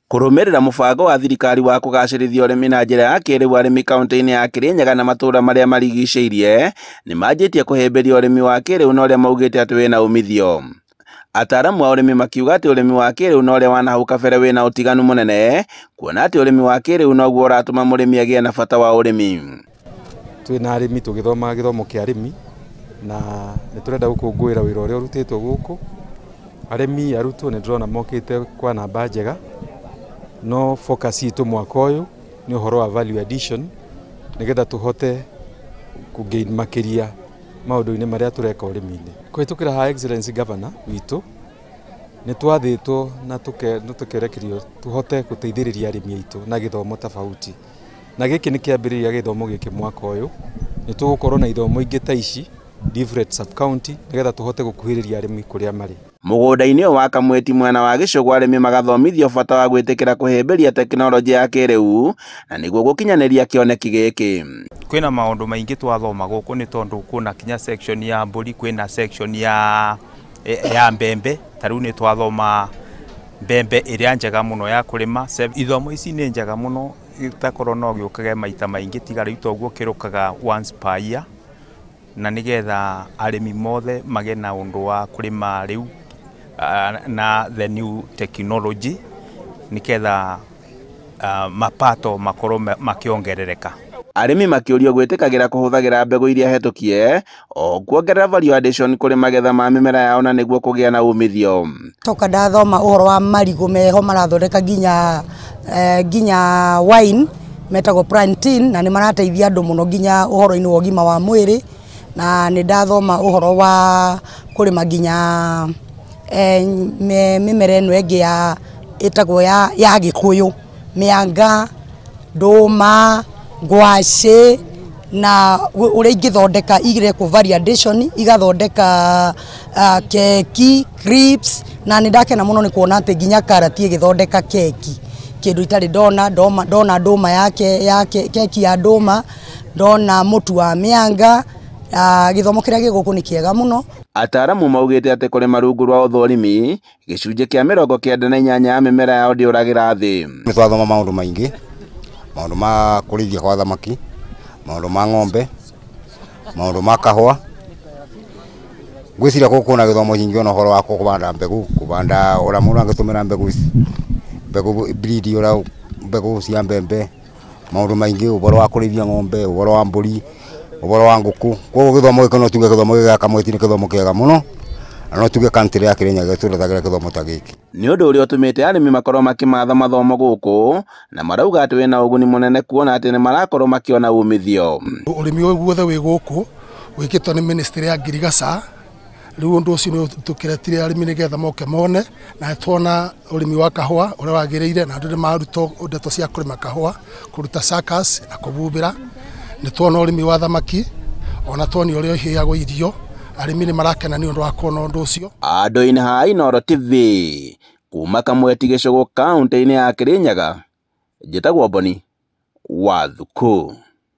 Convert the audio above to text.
Kũrũmĩrĩra mũbango wa thirikari wa kũgacĩrithia ũrĩmi na njĩra ya kĩrĩu arĩmi kaunti-inĩ ya Kirinyaga na matũũra marĩa marigicĩirie nĩmanjĩtie kũhĩmbĩria ũrĩmi wa kĩrĩu na ũrĩa maugĩte atĩ wĩna umithio. Ataaramu a ũrĩmi makiuga atĩ ũrĩmi wa kĩrĩu na ũrĩa wa nahau kabere wĩna ũtiganu mũnene, kuona atĩ ũrĩmi wa kĩrĩu noguo ũratũma mũrĩmi agĩe na bata wa ũrĩmi. Twĩna arĩmi tũgĩthoma gĩthomo kĩa arĩmi na nĩ tũrenda gũkũngũĩra wĩra ũrĩa ũrutĩtwo gũkũ. Arĩmi arutwo nĩ ndĩrona mokĩte kwa namba njega, no focus itũ mwaka ũyũ nĩ ũhoro wa value addition nĩgetha tũhote kũ gain makĩria maũndũ-inĩ marĩa tũreka ũrĩmi-inĩ. Kũhĩtũkĩra Her Excellency Governor witũ nĩ twathĩtwo na tũkerekerio tũhote gũteithĩrĩria arĩmi aitũ na gĩthomo tofauti, na gĩkĩ nĩ kĩambĩrĩria gĩthomo gĩkĩ mwaka ũyũ. Nĩ tũgũkorwo na ithomo ingĩ ta ici different sub county nĩgetha tũhote gũkuhĩrĩria arĩmi kũrĩa marĩ. Mũgũnda-inĩ ũyũ wa Kamweti mwena wa Gĩcũgũ arĩmi magathomithio bata wa gwĩtĩkĩra kũhĩmbĩria tekinoronjĩ ya kĩrĩu na nĩguo gũkinyanĩria kĩoneki gĩkĩ. Kwĩna maũndũ maingĩ twathoma gũkũ nĩ tondũ kwĩna kinya section ya mbũri, kwĩna section ya mbembe. Ta rĩu nĩ twathoma mbembe ĩrĩa njega mũno ya kũrĩma. Ithomo ici nĩ njega mũno, itakorwo no gĩũkage maita maingĩ tiga rĩu toguo kĩrũkaga once per year, na nĩgetha arĩmi mothe magĩe na ũndũ wa kũrĩma rĩu na the new technology nĩgetha mapato makorwo makĩongerereka. Arĩmi makĩũrio gwĩtĩkagĩra kũhũthagĩra mbegũ iria hetũkie o kuongerera value addition kũrĩ magetha ma mĩmera yao na nĩguo kũgĩa na umithio. Toka ndathoma ũhoro wa marigũ meho marathondeka nginya wine metagwo plantain, na nĩ marateithia andũ mũno nginya ũhoro-inĩ wa ũgima wa mwĩrĩ. Na nĩ ndathoma ũhoro wa kũrĩma nginya mĩmera ĩno ĩngĩ ya ĩtagwo ya Gĩkũyũ, mĩanga, ndũma, ngwacĩ, na ũrĩa ingĩthondeka irekwo value addition, igathondeka keki, crisps. Na nĩ ndakena mũno nĩ kuona atĩ nginya karati ĩgĩthondeka keki, kĩndũ itarĩ ndona. Ndona ndũma yake ya keki ya ndũma, ndona mũtu wa mĩanga. Gĩthomo kĩrĩa gĩ gũkũ nĩ kĩega mũno. Ataaramu maugĩte atĩ kũrĩma rungu rwa ũthũrimi gĩcunjĩ kĩa 98 ya mĩmera yao ndĩũragĩra thĩ. Nĩ twathoma maũndũ maingĩ, maũndũ ma kũrĩithia kwa thamaki, maũndũ ma ng'ombe, maũndũ ma kahũa. Ngwĩciria gũkũ kwĩna gĩthomo kĩingĩ ona ũhoro wa kũbanda mbegũ, kũbanda ũrĩa mũndũ angĩtũmĩra mbegũ ici, mbegũ breed, ũrĩa mbegũ cia mbembe, maũndũ maingĩ, ũhoro wa kũrĩithia ng'ombe, ũhoro wa mbũri, ũhoro wa ngũkũ. Koguo gĩthomo gĩkĩ no tuge gĩthomo gĩkĩ gĩa Kamweti nĩ gĩthomo kĩega mũno, na no tuge country ya Kirinyaga ĩtũretagĩra gĩthomo ta gĩkĩ. Nĩ ũndũ ũrĩa ũtũmĩte arĩmi makorwo makĩmatha mathomo gũkũ na marauga atĩ wĩna ũguni mũnene kuona atĩ nĩ marakorwo makĩona umithio. Ũrĩmi ũyũ guothe wĩ gũkũ wĩkĩtwo nĩ ministry ya ngirigaca. Rĩu ũndũ ũcio nĩ tũkĩretire arĩmi nĩgetha moke mone, na tuona ũrĩmi wa kahũa ũrĩa wagĩrĩire, na andũ nĩ marutwo ndeto cia kũrĩma kahũa, kũruta suckers na kũbubĩra. Nĩ tuona ũrĩmi wa thamaki, ona tuona ũrĩa iheagwo irio. Arĩmi nĩ marakena nĩ ũndũ wa kuona ũndũ ũcio. Andũ-inĩ ha Inooro TV kuma Kamweti Gĩcũgũ kaunti-inĩ ya Kirinyaga, njĩtagwo Boni wa Thuku.